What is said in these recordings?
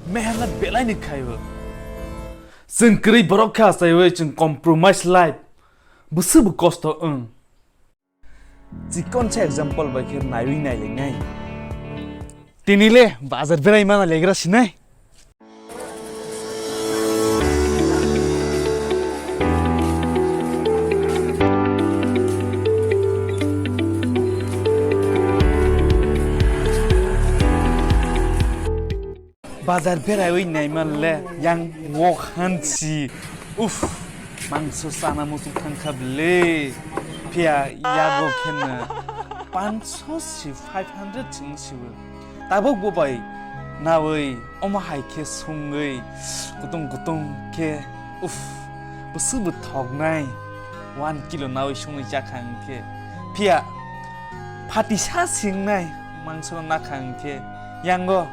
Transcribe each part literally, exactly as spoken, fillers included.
Mehnat belai ni khai o. Chwng kwrwi borok kha, achaiwi chwng compromise life. Bwswk bo kosto wng. Chikon se example bai khe naiwi nailainai. Tini le bazar berai mana legra sinai. Bazar beraiwi naiman le yang wok hansi. Uff, mangso chana muchung thangkha bele. Phiya yago kheno pancho si five hundred chwng sibo. Tabuk bo bai nawi omo hai khe sungwi kutung kutung khe, uff, bwswk bo thoknai. One kilo nawi sungwi chakha hwnkhe. Phiya phatisa singnai mangso nakha hwnkhe. Yango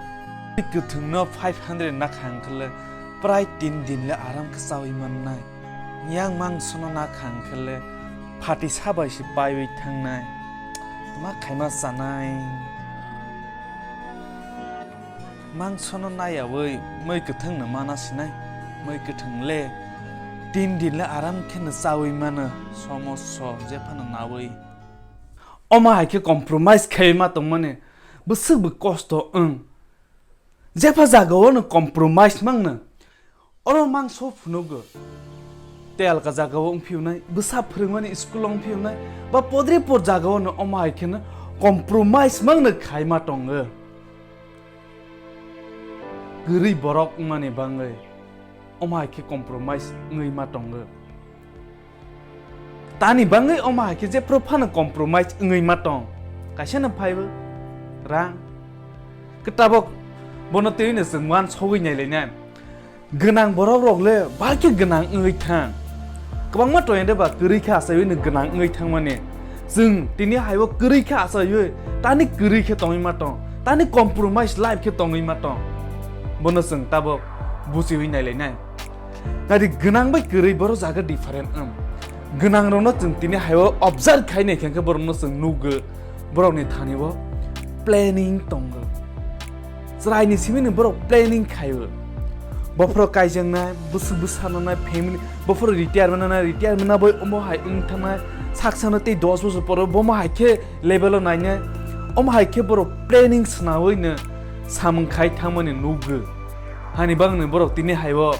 kwthwngno five hundred nakha hwnkhe le prai tin din le aram khe chawi mannai. Yang mangsono nakha hwnkhe le phatisa bai se paiwi thangnai. Ma khaima chanai. Mangsono naiyawi mui kwthwngno mana sinai. Mui kwthwng le tin din le aram kheno chawi mano, somoso jephano nawi. Omo hai khe compromise khai ma tongmani bwswk bo kosto wng. Jepha jagao no compromise mangno. Oro mangso phunugo. Tei alka jagao wng phiyunai, bwsa phwrwngmani school wng phiyunai, ba podri por jagao no omo hai kheno compromise mangno khai ma tongo. Kwrwi borok wngmani bangwi omo hai khe compromise wngwi ma tongo. Tani bangwi omo hai khe jephru phano compromise wngwi ma tong. Kaisa no phaibo rang. Kwtabok bono twiwi no chwng uansugwi nailainai. Gwnang borok rok le bahai khe gwnang wngwi thang. Kwbangma toyende ba kwrwi khe achaiwi no gwnang wngwi thangmani. Chwng tini haibo kwrwi khe achaiwi, tani kwrwi khe tongwi ma tong, tani compromise life khe tongwi ma tong. Bono chwng tabok buchiwi nailainai. Nadi gwnang bai kwrwi boro jaga different wng. Gwnang rokno chwng tini haibo observe khai nai khe borokno chwng nukgo, borokni thani o planning tongo. Chwraini simi ni borok planning khaio. Bophoro kaijaknai, bwswk bwsano nai, family, bophoro retirement nai, retirement na bai omo hai wng thangnai, saksano tei dos bosor poro bomo hai khe level o nainai, omo hai khe borok planning swnawi no samung khai thangmani nukgo. Hani bagwi borok tini haibo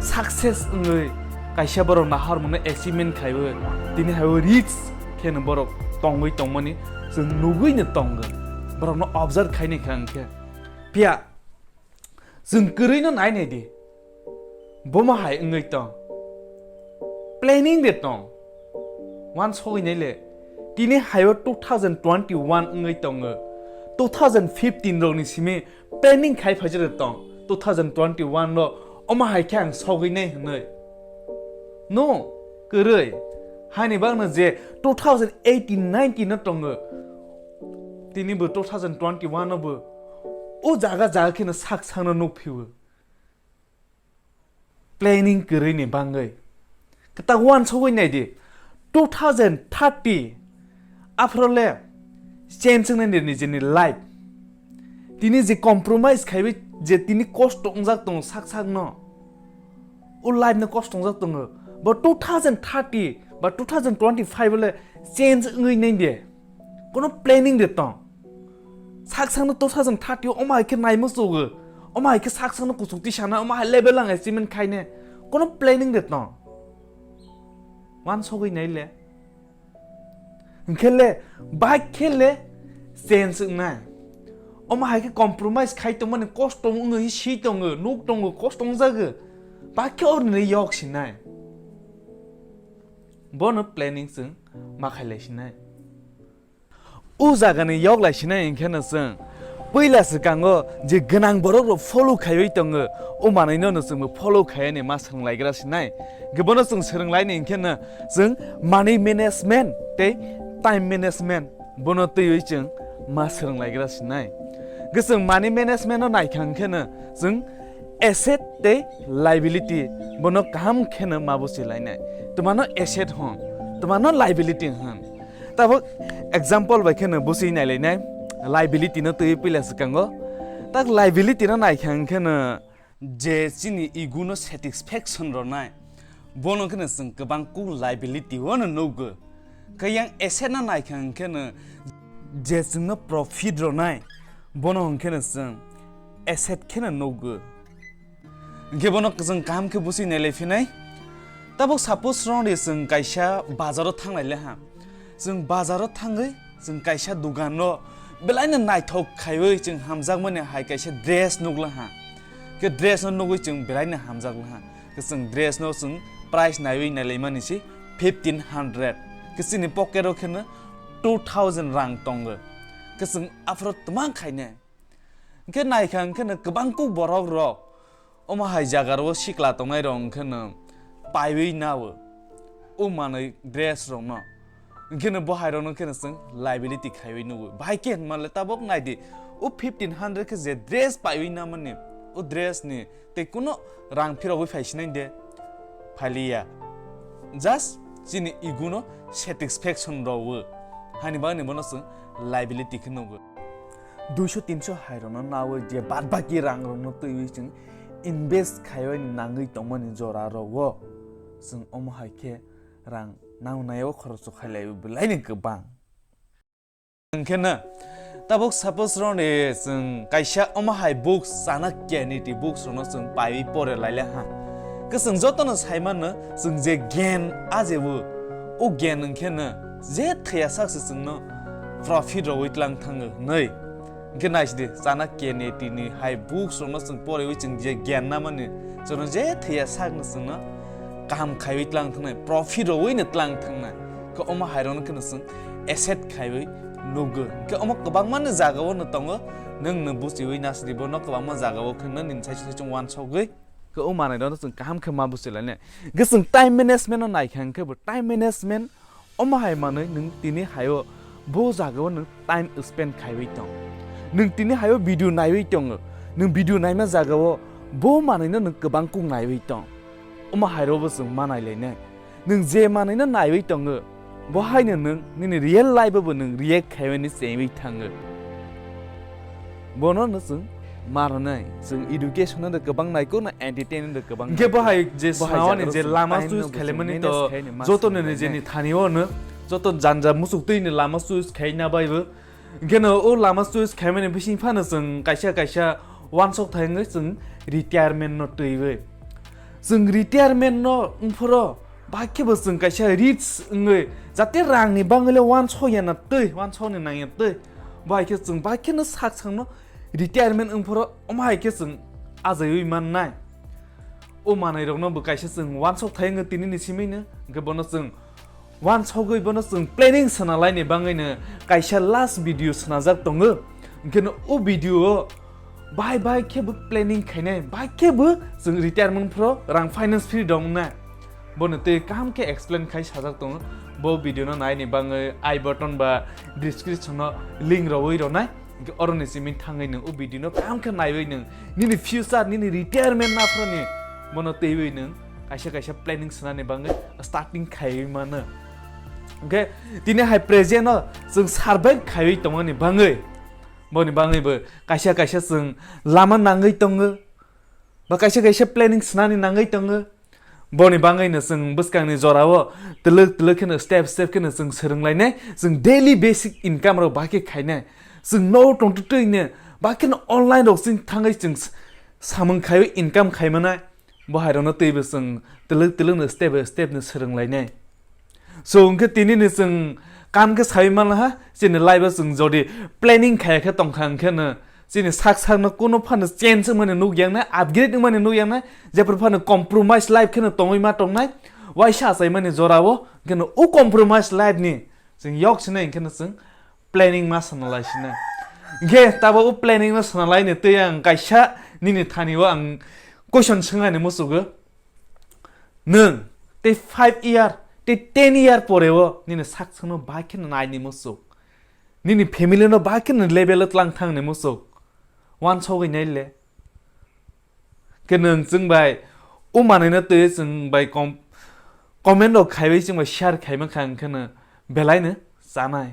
success wngwi kaisa borok nahar mano achievement khaiwi tini haibo rich kheno borok tongwi tongmani chwng nugwi no tongo. Borokno observe khaini kha hwnkhe. Phiya chwng kwrwino nai nai di. Bomo hai wngwi tong. Planning de tong. Uansugwi nai le. Tini haibo two thousand twenty-one wngwi tongo. Two thousand fifteen rokni simi planning khai phaijak de tong. Two thousand twenty-one ro omo hai khe ang sogwi nai hwnwi. No, kwrwi. Haini bagno je two thousand eighteen nineteen no tongo. Tini bo two thousand twenty-one no bo o jaga jaga kheno sak sakno nukphio. Planning kwrwini bangwi. Kwtal uansugwi nai di, two thousand thirty aphro le change wngnai di nijini life. Tini je compromise khaiwi je tini kosto wngjak tongo sak sakno, o life no kosto wngjak tongo, bo two thousand thirty ba two thousand twenty-five le change wngwi nai di. Kono planning de tong. Sak sakno two thousand thirty omo hai khe naima chugo. Omo hai khe sak sakno kuchuk tisana, omo hai level ang achievement khaine. Kono planning de tong. Uansugwi nai le. Hwnkhe le, bai khe le change wngnai. Omo hai khe compromise khai tongmani kosto wngwi si tongo, nuk tongo, kosto wngjago. Bai khe orni yok sinai. Bono planning chwng ma khailai sinai. O jagani yok lai sinai hwnkhe no chwng puila swkango je gwnang borok rok follow khaiwi tongo, o manwi no no chwngbo follow khaiyani ma swrwng laigra sinai. Hwnkhe bono chwng swrwng laini hwnkhe no chwng money management tei time management bono twiwi chwng ma swrwng laigra sinai. Hwnkhe chwng money management no naikha hwnkhe no chwng asset tei liability bono kaham kheno ma buchi lainai. Twmano asset hwn, twmano liability hwn. Tabuk example bai kheno buchi nailainai, liability no twiwi puila swkango. Tak liability no naikha hwnkhe no Je chini ego no satisfaction rwnai, bono kheno chwng kwbang kuk liability o no nugo. Khe yang asset no naikha hwnkhe no je chwngno profit rwnai, bono hwnkhe no chwng asset kheno nugo. Hwnkhe bono chwng kaham khe busi nailai phinai. Tabuk suppose rwng di chwng kaisa bazaro thangnai le ha. Chwng bazaro thangwi chwng kaisa dukano belaino naithok khaiwi chwng hamjakmani hai kaisa dress nukla ha. Khe dress no nugwi chwng belaino hamjakla ha. Khe chwng dress no chwng price naiwi nailaimani si fifteen hundred. Khe chini pocket o kheno two thousand rang tongo. Khe chwng aphuru twmang khaine. Hwnkhe naikha hwnkhe no kwbang kuk borok rok omo hai jaga ro sikla tongnai rok hwnkhe no paiwi nao o manwi dress rok no. Hwnkhe no bo hai rok no hwnkhe no chwng liability khaiwi nugo. Bahai khe hwnma le tabuk nai di, o fifteen hundred khe je dress paiwi namani, o dress ni tei kuno rang phirogwi phai sinai de, phailiya. Just chini ego no satisfaction rwo. Hani bagwi bono chwng liability khe nugo. Duiso tinso hai rokno nawi je bad baki rang rokno twiwi chwng invest khaiwi nangwi tongmani jora rogo chwng omo hai khe rang nang naiwi khoroksa khailaiwi belaini kwbang. Hwnkhe na, tabuk suppose roni chwng kaisa omo hai books, Chanakya Niti books rokno chwng paiwi pore laile ha. Khe chwng jotono sai mano, chwng je gyan ajebo, o gyan hwnkhe no je thwiya sak se chwngno profit rogwi tlang thango hwnwi. Hwnkhe naisidi, Chanakya Niti ni hai books rokno chwng porewi chwng je gyan namani, chwngno je thwiya sakno chwngno kaham khaiwi tlang thangnai, profit rogwi no tlang thangnai. Khe omo hai rokno kheno chwng asset khaiwi nugo. Khe omo kwbangma ni jaga o no tongo, nwng no buchiwi nasribo no kwbangma jaga o kheno nini sai sai chwng wansogwi. Khe o manwi rokno chwng kaham khe ma buchilainai. Khe chwng time management no naikha hwnkhe bo time management omo hai manwi nwng tini hai o bo jaga o nwng time spend khaiwi tong. Nwng tini hai o video naiwi tongo. Nwng video naima jaga o bo manwi no nwng kwbang kuk naiwi tong. Omo hai rokbo chwng ma nailainai. Nwng je manwino naiwi tongo, bo haino nwng nini real life-o bo nwng react khaimani chengwi thango. Bono no chwng ma rwnai, chwng education no kwbang nai, kono entertain no kwbang nai. Hwnkhe bo hai je bo hai swnawani jaga je rok lama time choose no bo khailaimani chwng to manage khaini ma joto swnamwi nini nai. Jeni thani o no, joto janja muchuk twi ni lama choose khaina bai bo. Hwnkhe no o lama choice khaimani bising phano chwng kaisa kaisa wansok thai wngwi chwng retirement no twiwi. Chwng retirement no wngphoro, bai khe bo chwng kaisa rich wngwi, jate rang ni bangwi le wansok ya na twi, wansok ni nang ya twi. Bai khe chwng bai khe no sak sak no retirement wngphoro, omo hai khe chwng ajaiwi mannai. O manwi rok no bo kaisa chwng wansok thai wngwi tini ni simi no, hwnkhe bono chwng wansogwi bono chwng planning swnalaini bangwino kaisa last video swnajak tongo. Hwnkhe no o video o bai bai khe bo planning khainai, bai khe bo chwng retirement phro rang finance freedom wngnai. Bono tei kaham khe explain khai sajak tongo. Bo video no naini bangwi I button ba description o link rogwi rwnai. Hwnkhe oroni simi thangwi nwng o video no kaham khe naiwi nwng nini future, nini retirement naphroni bono twiwi nwng kaisa kaisa planning swnani bangwi starting khaiwi mano. Hwnkhe tini hai present no chwng survive khaiwi tongmani bangwi, boni bangwi bo kaisa kaisa chwng lama nangwi tongo, ba kaisa kaisa planning swnani nangwi tongo. Boni bangwi no chwng bwskangni jorao twlwk twlwk kheno step step kheno chwng swrwnglainai, chwng daily basic income rok bahai khe khainai. Chwng no tongtwtwi no bahai kheno online rok chwng thangwi chwng s-, samung khaiwi income khaimanai. Bo hai rokno twibo chwng twlwk twlwk no step by step no swrwnglainai. So, hwnkhe tini ni chwng kam khe sawi manha, chini life o chwng jodi planning khaya khe tongkha hwnkhe no, chini sak sak no kuno phano change wngmani nukya wngnai, upgrade wngmani nukya wngnai, jephru phano compromise life kheno tongwi ma tongnai, waisa achaimani jorao, hwnkhe no o compromise life ni chwng yok sinai hwnkhe no chwng planning ma sana lai sinai. Hwnkhe tabo o planning no sana lai ni tei ang kaisa nini thani o ang question swngnani muchugo. Nwng tei five year, tei ten year pore o nini sak sak no bahai kheno naini muchuk. Nini family no bahai kheno level o tlang thangni muchuk. Wansogwi nai le. Khe nwng chwng bai o manwi no twi chwng bai com-, comment rok khaiwi chwng bai share khaima kha hwnkhe no belai no chanai.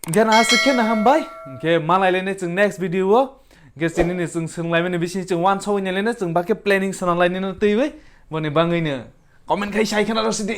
Hwnkhe no aswk khe no hambai, hwnkhe ma nai lainai chwng next video o. Hwnkhe chini ni chwng swrwnglaimani bising chwng uansukwi nailai no, chwng bakhe planning swnamlainino twiwi, boni bangwino comment khai sai khna rw sidi.